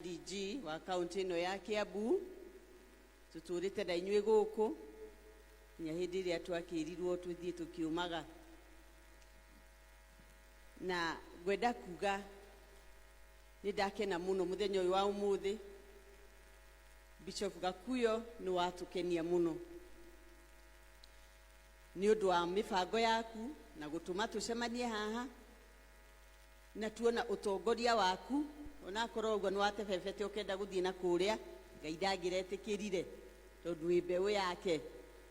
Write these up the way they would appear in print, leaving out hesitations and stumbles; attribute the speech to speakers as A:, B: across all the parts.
A: DG wa kaunti ĩno ya Kiambu, tũtũrĩte na inyuĩ gũkũ nginya hĩndĩ ĩrĩa twakĩrirwo tũthiĩ tũkiumaga. Na ngwenda kuga nĩ ndakena mũno mũthenya ũyũ wa ũmũthĩ. Bishop Gakuyo nĩ watũkenia mũno nĩ ũndũ wa mĩbango yaku na gũtũma tũcemanie haha na tuona ũtongoria waku. Onakorwo ũguo nĩ watebebete ũkenda gũthiĩ na kũrĩa, Ngai ndangĩretĩkĩrire tondũ wĩ mbeũ yake,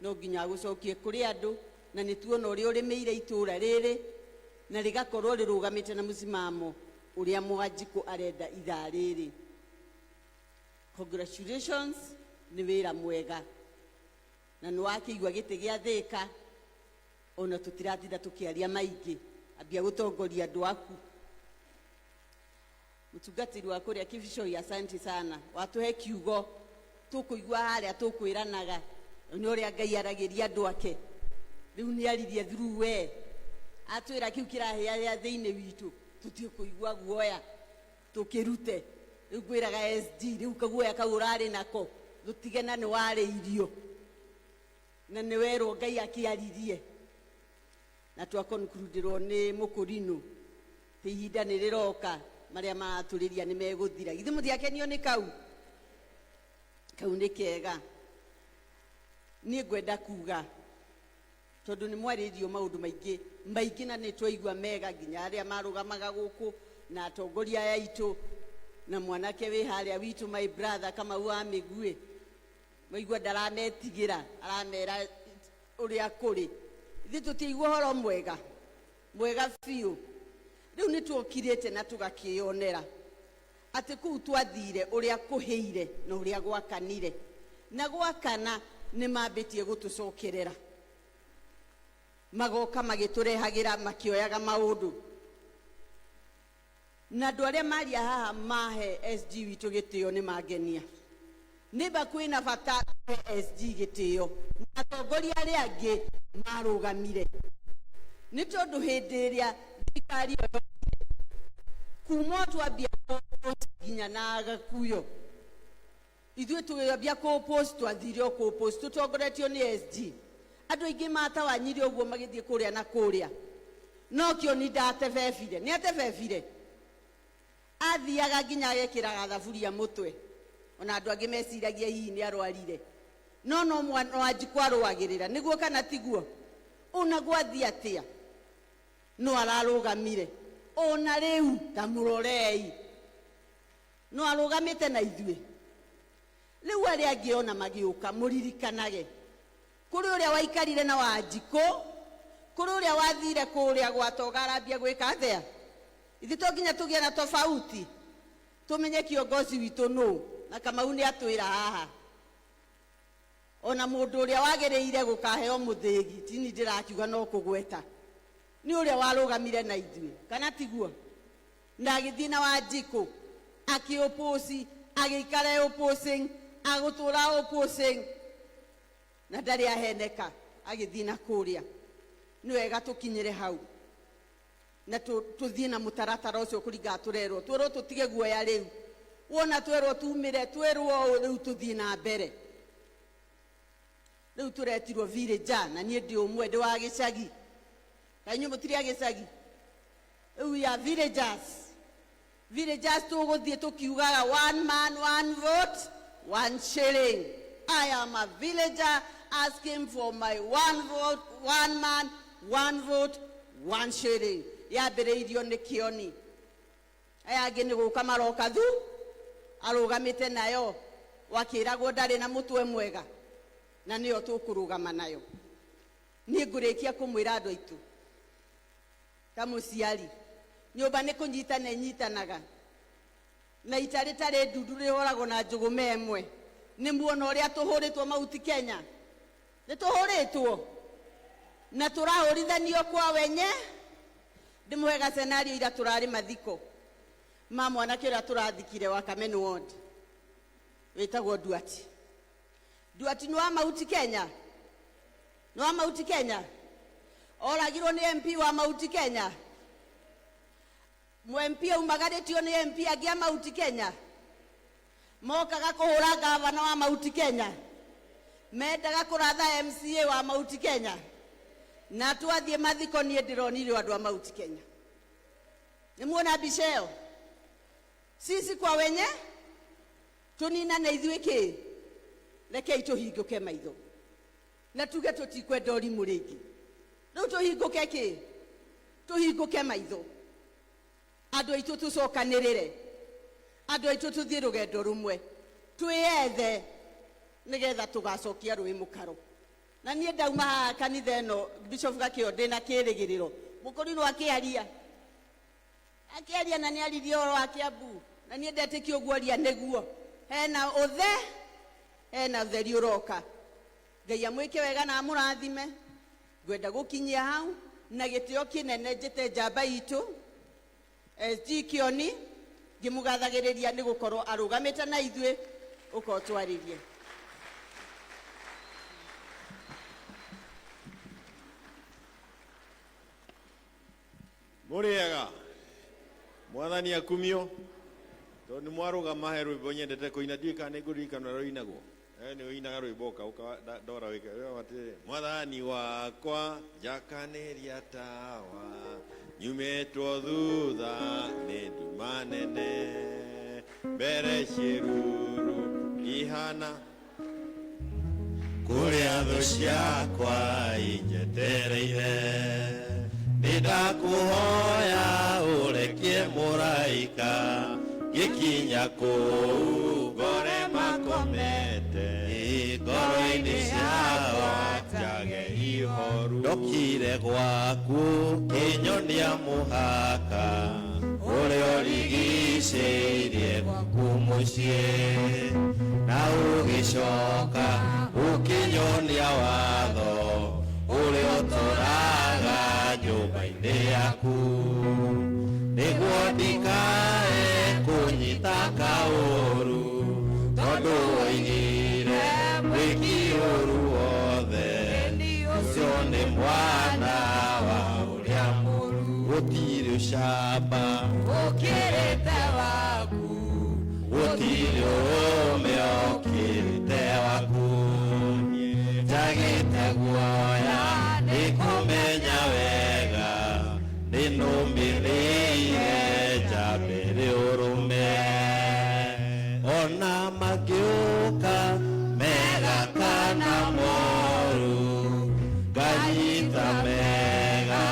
A: no nginya agũcokie kũrĩ andũ. Na nĩ tuona ũrĩa ũrĩmĩire itũũra rĩrĩ na rĩgakorwo rĩrũgamĩte na mũsimamo ũrĩa Mwanjikũ arenda ithaa rĩrĩ. Congratulations, nĩ wĩra mwega na nĩ wakĩigua gĩtĩ gĩa Thĩka, ona tũtiratinda tũkĩaria maingĩ, ambia gũtongoria andũ aku. Mũtungatĩri wa kũrĩa Kibicoi, asante sana, watũhe kiugo tũkũigua harĩa tũkwĩranaga nĩ ũrĩa Ngai aragĩria andũ ake. Rĩu nĩ aririe through we, atwĩra kĩu kĩrahĩahĩa thĩinĩ witũ, tũtikũigua guoya tũkĩrute. Rĩu ngwĩraga SG, rĩu kaguoya kau ũrarĩ nako tũtige, na nĩ warĩirio na nĩ werwo Ngai akĩaririe na twaconcludirwo nĩ mũkũrinũ ti ihinda nĩ rĩroka marĩa maratũrĩria nĩ megũthira. Githĩ mũtiakenio nĩ kau? Kau nĩ kega. Niĩ ngwenda kuga tondũ nĩ mwarĩrio maũndũ maingĩ maingĩ na nĩ twaigua mega, nginya arĩa marũgamaga gũkũ na atongoria aya aitũ na mwanake wĩ harĩa witũ, my brother Kamau wa Mĩguĩ, maigua ndarametigĩra, aramera ũrĩa kũrĩ. Ithuĩ tũtiaigua ũhoro mwega mwega biũ. Rĩu nĩ tuokirĩte na tũgakĩyonera atĩ kũu twathire ũrĩa kũhĩire na ũrĩa gwakanire, na gwakana nĩ mambĩtie gũtũcokerera, magoka magĩtũrehagĩra makĩoyaga maũndũ. Na andũ arĩa maria haha mahe SG witũ gĩtĩo nĩ mangenia nĩmba kwĩna bata kũhe SG gĩtĩo na atongoria arĩa angĩ marũgamire, nĩ tondũ hĩndĩ ĩrĩa thirikari ĩyo yokire, kuma o twambia kũ-oppose nginya na Gakuyo, ithuĩ tũgĩambia kũ-oppose, twathire o kũ-oppose tũtongoretio nĩ SG. Andũ aingĩ matawanyire ũguo magĩthiĩ kũrĩa na kũrĩa, no Kĩoni ndatebebire, nĩ atebebire, athiaga nginya agekĩraga thaburia mũtwe, ona andũ angĩ meciragia hihi nĩ arwarire, no no mwana Wanjikũ arũagĩrĩra. Nĩguo kana tiguo? Ona gwathiĩ atĩa, no ararũgamire. Ona rĩu ta mũrorei, no arũgamĩte na ithuĩ. Rĩu arĩa angĩ ona magĩũka, mũririkanage kũrĩ ũrĩa waikarire na Wanjikũ, kũrĩ ũrĩa wathire kũrĩa gwatoga arambia gwĩka atĩa. Ithuĩ to nginya tũgĩe na tofauti, tũmenye kiongozi witũ nũ. Na Kamau nĩ atwĩra haha, ona mũndũ ũrĩa wagĩrĩire gũkaheo mũthĩgi tini ndĩrakiuga no kũgweta nĩ ũrĩa warũgamire na ithuĩ, kana tiguo? Na agĩthiĩ na Wanjikũ akĩũpũci, agĩikara opposing, agũtũra opposing na ndarĩ aheneka, agĩthiĩ na kũrĩa. Nĩ wega tũkinyĩre hau na tũthiĩ na mũtaratara ũcio kũringana tũrerwo. Twerwo tũtige guoya, rĩu wona twerwo tumĩre, twerwo ũũ, rĩu tũthiĩ na mbere. Rĩu tũretirwo villager na niĩ ndĩ ũmwe, ndĩ wa gĩcagi. Kaĩ inyuĩ mũtirĩ a gĩcagi? Rĩu ya villagers, villagers tũgũthiĩ tũkiugaga one man, one vote, one shilling. I am a villager asking for my one vote, one man, one vote, one shilling. Yambĩrĩirio nĩ Kĩoni, aya angĩ nĩ gũka maroka thu arũgamĩte nayo, wakĩragwo ndarĩ na mũtwe mwega, na nĩyo tũkũrũgama nayo. Niĩ ngũrĩkia kũmwĩra, andũ aitũ, ta mũciari, nyũmba nĩ kũnyitana ĩnyitanaga, na ita rĩtarĩ ndundu rĩhũragwo na njũgũma ĩmwe. Nĩ muona ũrĩa tũhũrĩtwo Mauti Kenya, nĩ tũhũrĩtwo na tũrahũrithanio kwa wenye. Ndĩmũhe ga scenario. Ira tũrarĩ mathiko ma mwanake ũrĩa tũrathikire wa Kamen Ward wĩtagwo Duati. Duati nĩ wa Mauti Kenya, nĩ wa Mauti Kenya, oragirwo nĩ MP wa Mauti Kenya. Mu MP aumagarĩtio nĩ MP angĩ a Mauti Kenya. Mokaga kũhũra gavana wa Mount Kenya, mendaga kũratha MCA wa Mount Kenya, na twathiĩ mathiko niĩ ndĩronire andũ a Mount Kenya. Nĩ muona mbica ĩyo? Sisi kwa wenye tũninane ithuĩ kĩ, rekei tũhingũke maitho na tuge tũtikwenda ũrimũ rĩngĩ. Rĩu tũhingũke kĩ? Tũhingũke maitho, andũ aitũ tũcokanĩrĩre, andũ aitũ tũthiĩ rũgendo rũmwe, twĩyethe nĩgetha tũgacokia rũĩ mũkaro. Na niĩ ndauma haha kanitha ĩno, Bishop Gakĩo, ndĩna kĩrĩgĩrĩro. Mũkorirwo akĩaria akĩaria na nĩ aririe ũhoro wa Kiambu, na niĩ ndetĩkia ũguo aria nĩguo. Hena ũthe, hena ũtheri ũroka. Ngai amwĩke wega na amũrathime. Ngwenda gũkinyia hau na gĩtĩo kĩnene njĩte njamba itũ SG Kioni, ngĩmũgathagĩrĩria nĩ gũkorwo arũgamĩte na ithuĩ. Ũkorwo twarĩrie.
B: Mũrĩega, mwathani akumio. Tondũ nĩ mwarũgama, he rwĩmbo nyendete kũina, ndiũĩ kana nĩ ngũririkana ũrĩa rũinagwo. Nĩ ũinaga rwĩmbo ũka ndora wĩke atĩrĩrĩ: mwathani wakwa njakanĩria tawa, nyumĩtwo thutha nĩ nduma nene, mbere ciĩruru ihana
C: kũrĩa thũ ciakwa injetereire, nĩndakũhoya ũrekie mũraika, gĩkinya kũu ngore makomete, ngoro-inĩ ciao njage ihoru. Ndokire gwaku kĩnyonia mũhaka ũrĩa ũrigicĩirie gwaku mũciĩ, na ũgĩcoka ũkĩnyonia watho ũrĩa ũtũraga nyũmba-inĩ yaku, nĩguo ndikae kũnyita kaũru, tondũ woigire mwĩki ũru wothe ũcio nĩ mwana wa ũrĩa mũru. Gũtirĩ ũcamba
D: ũkĩrĩte waku,
C: gũtirĩ ũrũme ũkĩrĩte waku. Njagĩte guoya nĩ kũmenya wega nĩ nũmĩrĩire njambĩrĩ ũrũme, ona mangĩũka mega kana moru, nganyita mega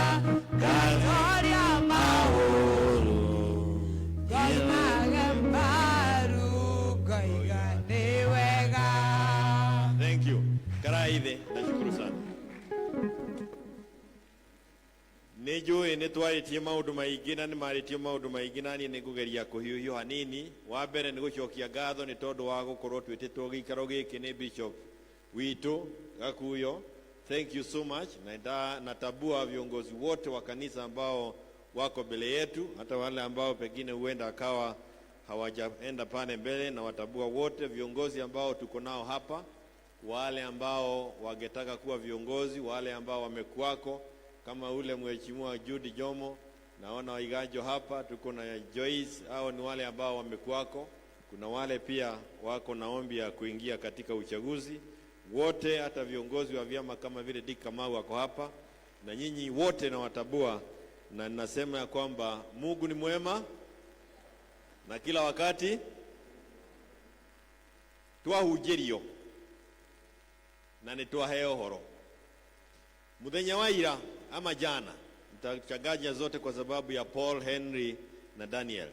D: ngatoria
C: maũru.
D: Ngoimage mbaru ngoiga nĩ wega.
B: Thank you. Karaithe, nashukuru sana. Nĩ njũĩ nĩ twarĩtie maũndũ maingĩ na nĩ marĩtie maũndũ maingĩ, na niĩ nĩ ngũgeria kũhiũhio hanini. Wa mbere nĩ gũcokia ngatho nĩ tondũ wa gũkorwo twĩtĩtwo gĩikaro gĩkĩ nĩ Bishop witũ Gakuyo. Thank you so much. Na natambua viongozi wote wa kanisa ambao wako mbele yetu, hata wale ambao pengine huenda akawa hawajaenda pale mbele, na watambua wote viongozi ambao tuko nao hapa, wale ambao wangetaka kuwa viongozi, wale ambao wamekuwako kama ule mheshimiwa Judy Jomo, naona Waiganjo hapa, tuko na Joyce, hao ni wale ambao wamekuwako. Kuna wale pia wako na ombi ya kuingia katika uchaguzi wote, hata viongozi wa vyama kama vile Dick Kamau wako hapa, na nyinyi wote nawatambua, na ninasema ya kwamba Mungu ni mwema na kila wakati. Twahunjĩrio na nĩ twaheo ũhoro muthenya wa ira ama jana, nitachanganya zote kwa sababu ya Paul, Henry na Daniel.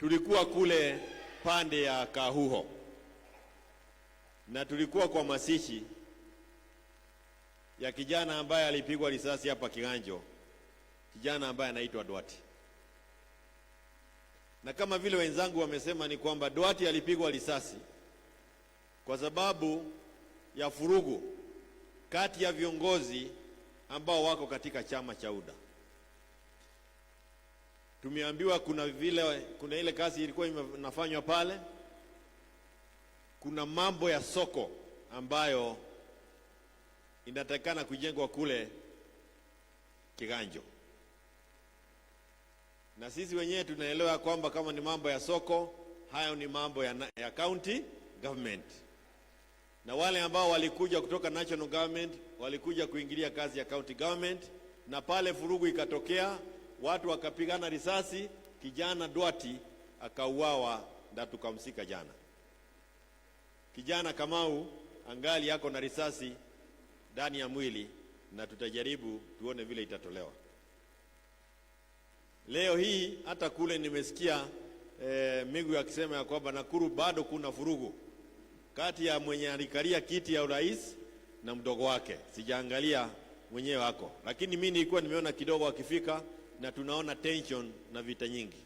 B: Tulikuwa kule pande ya Kahuho na tulikuwa kwa mazishi ya kijana ambaye alipigwa risasi hapa Kiganjo, kijana ambaye anaitwa Duarte. Na kama vile wenzangu wamesema ni kwamba Duarte alipigwa risasi kwa sababu ya furugu kati ya viongozi ambao wako katika chama cha UDA. Tumeambiwa kuna ile kazi ilikuwa inafanywa pale, kuna mambo ya soko ambayo inatakikana kujengwa kule Kiganjo, na sisi wenyewe tunaelewa kwamba kama ni mambo ya soko, Hayo ni mambo ya county government, na wale ambao walikuja kutoka national government walikuja kuingilia kazi ya county government, na pale vurugu ikatokea, watu wakapigana risasi, kijana Dwati akauawa na tukamzika jana. Kijana Kamau angali yako na risasi ndani ya mwili, na tutajaribu tuone vile itatolewa. Leo hii hata kule nimesikia Migwi akisema ya kwamba Nakuru bado kuna vurugu kati ya mwenye alikalia kiti ya urais na mdogo wake. Sijaangalia mwenyewe wako, lakini mimi nilikuwa nimeona kidogo akifika, na tunaona tension na vita nyingi.